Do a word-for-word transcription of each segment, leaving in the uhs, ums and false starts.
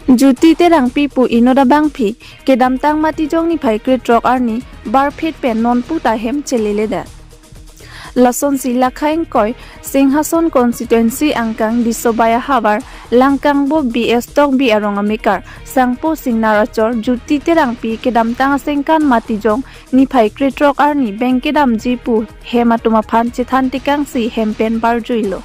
Jyoti Terangpi pu inut abangpi kedamtang Matijong niphai krethrok arni barphit pen nonpu ta hem cheleledet. Lasonsi Lakha ingkoi Singhason constituency angkang Disobai ahavar Langkangbo B S Tokbi arong amekar Sangpo Singnar achor Jyoti Terangpi kedamtang asengkan Matijong niphai krethrok arni beng kedamji pu hem atum aphan chethan tekangsi hem pen barjuilo.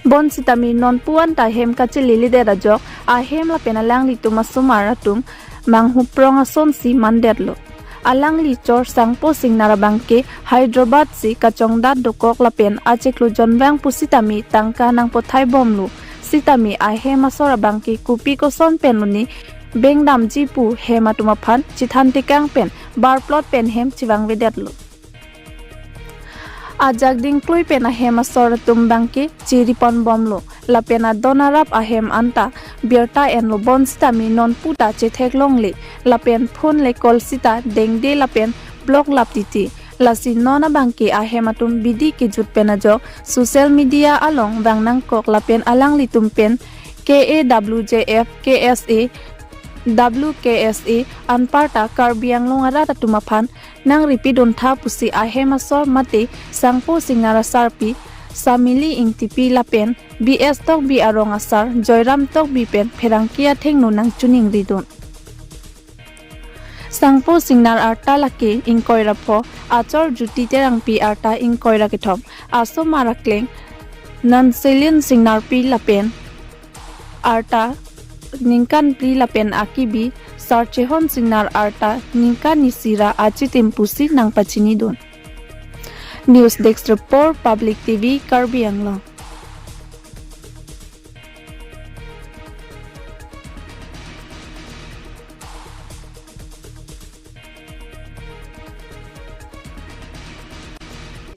Bonsitame nonpu anta hem kacheleledet ajok ahem lapen alanglitum asomar atum manghuprong asonsi mandetlo. Alangli chor Sangpo Singnar abangke Hyderabad si kachongdat dokok lapen achiklo jonvang pusitame tangka nangpathai bomlo. Sitame ahem asor abangke kopi koson pen lone beng damji pu hem atum aphan chethan tekang pen barplot pen hem chevangvedetlo. Ajak dingklui pen ahem asor atum abangke chiripon bomlo. Lapen adon arap ahem anta birta enlo, bonsitame nonpu ta chetheklongle. Lapen phone le call sita dengde lapen block lap titi. Lasi non abangke ahem atum bidi kejut pen ajok social media along vang nangkok lapen alanglitum pen K A W J F, K S A, W K S A anparta Karbi Anglong arat atum aphan nangripiduntha pusi ahem asor mate Sangpo Singnar asarpi Samili Ingtipi lapen B S Tokbi arong asar Joyram Tokbi pen pherangke athengno nangchiningridun. Sangpo Singnar arta lake ingkoi ra pho, achor Jyoti Terangpi arta ingkoi ra kethom. Asomar akleng Nansilin Singnarpi lapen arta ningkan phli lapen akibi Sarchehon Singnar arta ningkan isi ra achitim pusi nangpachinidun. News Desk Report, Public T V, Karbi Anglong.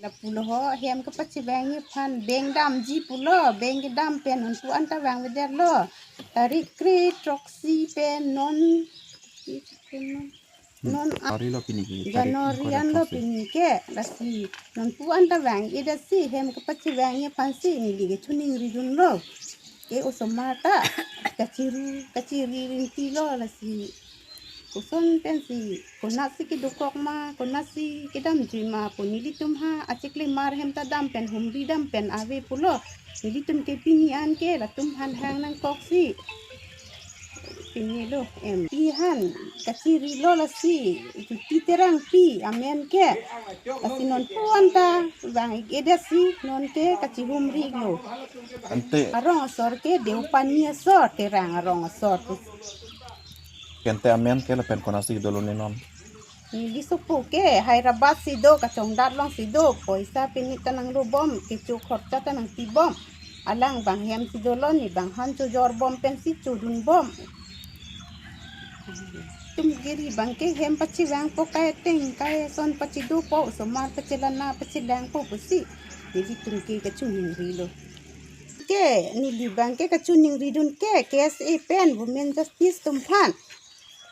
Lapulo ho hem kapachevangji aphan beng damji pulo, beng kedam pen nonpu anta vangvedetlo. Tarik kre throksi pen non, non a- January lo pini ke, tarik January ingkoi ra anlo throksi. Pini ke, lasi nonpu anta vang-edetsi hem kapachevangji aphansi neli kachiningridunlo. Ke osomar ta kachiru, kachiri rintilo lasi. Koson pensi, konatsi kedokok ma, konatsi kedamjui ma pu nelitum ha achiklimar hem ta dam pen humri dam pen ave pulo. Nelitum ke pini an ke latum aphan hang nangkoksi. Pini lo em. Pi aphan kachirilo lasi, Jyoti Terangpi amen ke. Lasi nonpu anta vang-edetsi non ke kachihumrilo. Ante arong asor ke Deopani asor, Terang arong asor. Ante amen ke lapen konatsi dolo ne non? Neli sopo ke Hyderabad si do, kachongdat alongsi do, poisa pini ta nanglobom, kecho khorcha ta nangpibom. Alang bang hem si dolo, ne bang han chojor bom pensi chodun bom. Tum giri bang ke hem pachevangpo, kai ateng kai ason pachedopo, osomar pachelana pachelangpo pusi nelitum ke kachiningrilo. Ke neli bang ke kachiningridun ke K S A pen Women Justice atum aphan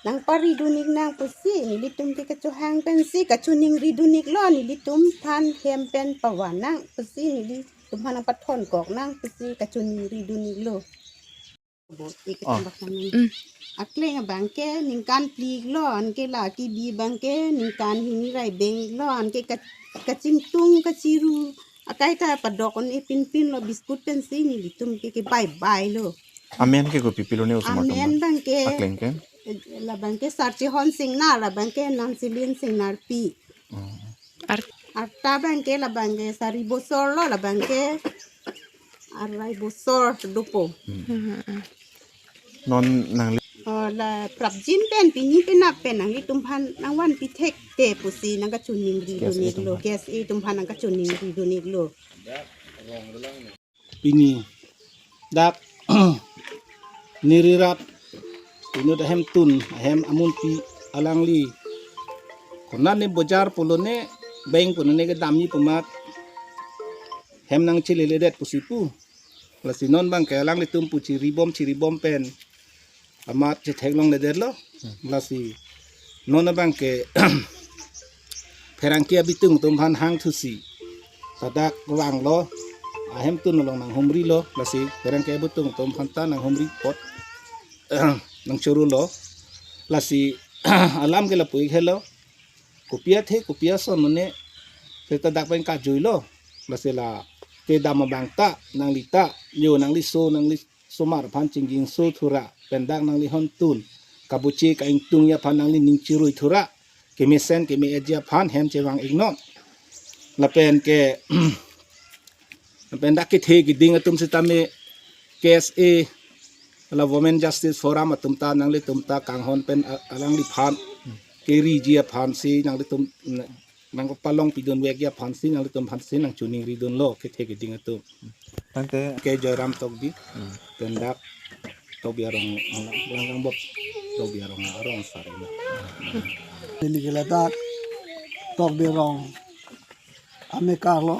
nangparidun-ik nang pusi nelitum ke kachohang pensi kachiningridun-iklo, nelitum aphan hem pen pavan nang pusi nelitum aphan nangpathonkok nang pusi kachiningridun-iklo. Bo, ik Oh. tambah kami. Mm. Akleng abang ke ningkan phli-iklo, anke la akibi abang ke ningkan hini ra beng-iklo, anke ka-, kachingtung kachiru akai ta padok un-e pinpinlo, biscuit pensi nelitum ke kebaibailo. Amen ke kopi pilo ne osomar atum? Amen abang ke, akleng ke? Labang ke Sarchehon Singnar, labang ke Nansilin Singnarpi. Oh. Ar- Arta abang ke labang ke sari bosor lo, labang ke arai bosor dopo. Hmm. Hmm, hmm, hmm. Non nangli- Oh, la prapjin pen, pini penap pen nanglitum aphan nangvanpi thekte pusi nangkachiningridun-iklo, K S A atum aphan. K S A atum aphan nangkachiningridun-iklo. Pini dak nerirat inut ahemtun ahem amunpi alangli konat ne bojar pulo ne, beng pulo ne kedamji pu amat hem nangcheleledet pusi pu. Lasi non abang ke alanglitum pu chiribom chiribom pen amat chetheklongledetlo. Hmm. Lasi non abang ke pherangke abitung atum aphan hangthusi ladak vanglo. ahemtun along nanghumrilo, lasi kereng ke butung atum aphanta nanghumri apot nangchorolo. Lasi alam ke lapu-ik helo. Kopi athe, kopi ason mane, seta dak pen kajuilo. Lasi la kedam abang ta, nangli ta, yo nangli so, nangli osomar aphan chingjinso thura, pen dak nangli hontun kabuchi ka-ingtungji aphan nangli ning chirui thura, kemesen keme-etji aphan hem chevang-iknon. Lapen ke, lapen dak kethe keding atum sitame K S A, la Women Justice Forum atum ta nanglitum ta kanghon pen a-, alangliphan keriji aphansi nanglitum nangpalongpidunvekji aphansi nanglitum aphansi nangchiningridunlo kethe keding atum. Tangte ke Joyram Tokbi, Hmm. pen dak Tokbi arong, Langkangbop Tokbi arong, arong asar ilo. Neli ke ladak Tokbi arong amekar lo.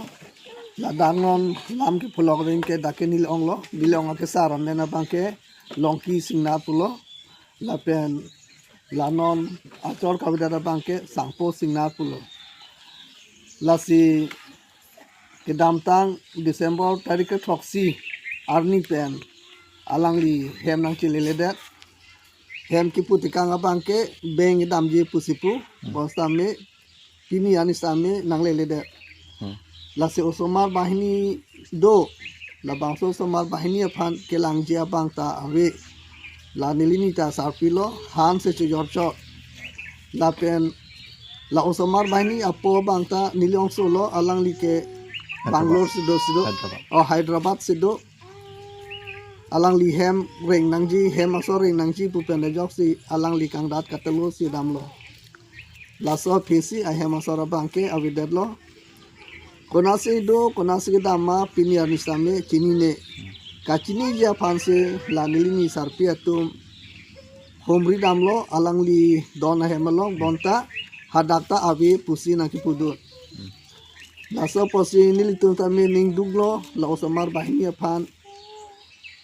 Ladak non lam ke pulok ring ke dak ke neli onglo, neli ong akesar amen abang ke Longki Singnar pulo. Lapen la non achor kavedet abang ke Sangpo Singnar pulo. Lasi kedamtang December tarik kethroksi arni pen alangli hem nangcheleledet. Hem kipu tekang abang ke bank damji pusi pu, Hmm. bonsitame pini arni sitame nangleledet. Hmm. Lasi osomar banghini do, labangso osomar banghini aphan kelangji abang ta ave. La neli ni ta sarpilo, han si chojor chot. Lapen la osomar banghini apo abang ta neli ong solo, alangli ke Bangalore si do, si do. Hyderabad. Oh, Hyderabad si do. Alangli hem reng nangji, hem asor reng nangji pu pen ajoksi alangli kangdat katelo si damlo. Laso aphisi ahem asor abang ke avedetlo. Konasi do, konasi kedam ma pini arni sitame chinine. Kachiniji aphansi la neli ni sarpi atum humri damlo, alangli don ahem along, bonta hadak ta ave pusi nangkipudun. Laso apotsi nelitum tame ning duklo, la osomar banghini aphan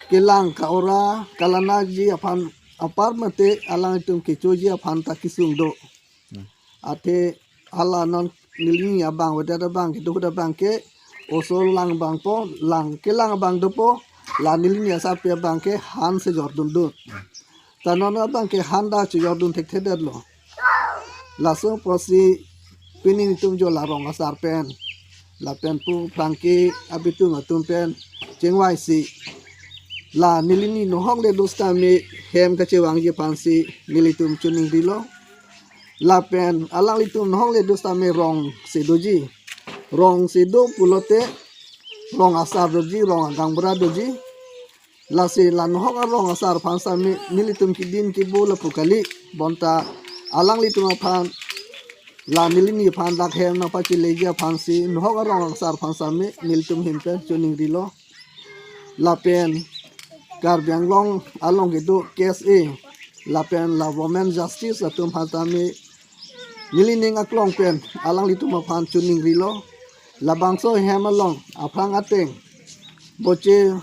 kelang ka-ora kalanaji aphan apar mate alangtum kechoji aphan ta kesung do. Hmm. Athe hala non neli ni abang avedet abang kedo abang ke oso lang abang po, lang kelang abang dopo, la neli ni asarpi abang ke han si jordundun. Ta non abang ke han ta chojordun thekthedetlo. Laso apotsi pini nelitum jo la rong asar pen, lapen pu phrangke abitung atum pen chingvaisi, la neli ni nohok le do sitame hem kachevangji aphansi nelitum chiningrilo. Lapen alanglitum nohok le do sitame rong si doji. Rong si do pulote rong asar doji, rong agangbura doji. Lasi la nohok arong asar aphan sitame nelitum kedin kebo lapu kali, bonta alanglitum aphan la neli ni aphan dak hem nangpacheleji aphansi nohok arong asar aphan sitame nelitum ahin pen chiningrilo. Lapen Karbi Anglong along kedo K S A lapen la Women Justice atum aphan tame neli ning aklong pen alanglitum aphan chiningrilo. Labangso hem along aphrang ateng boche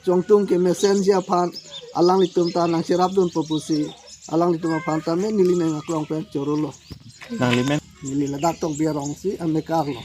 chongtung kemesenji aphan alanglitum ta nangcherapdunpo pusi alanglitum aphan tame neli ning aklong pen chorolo. Nangli men? Neli ladak Tokbi arong si amekar lo.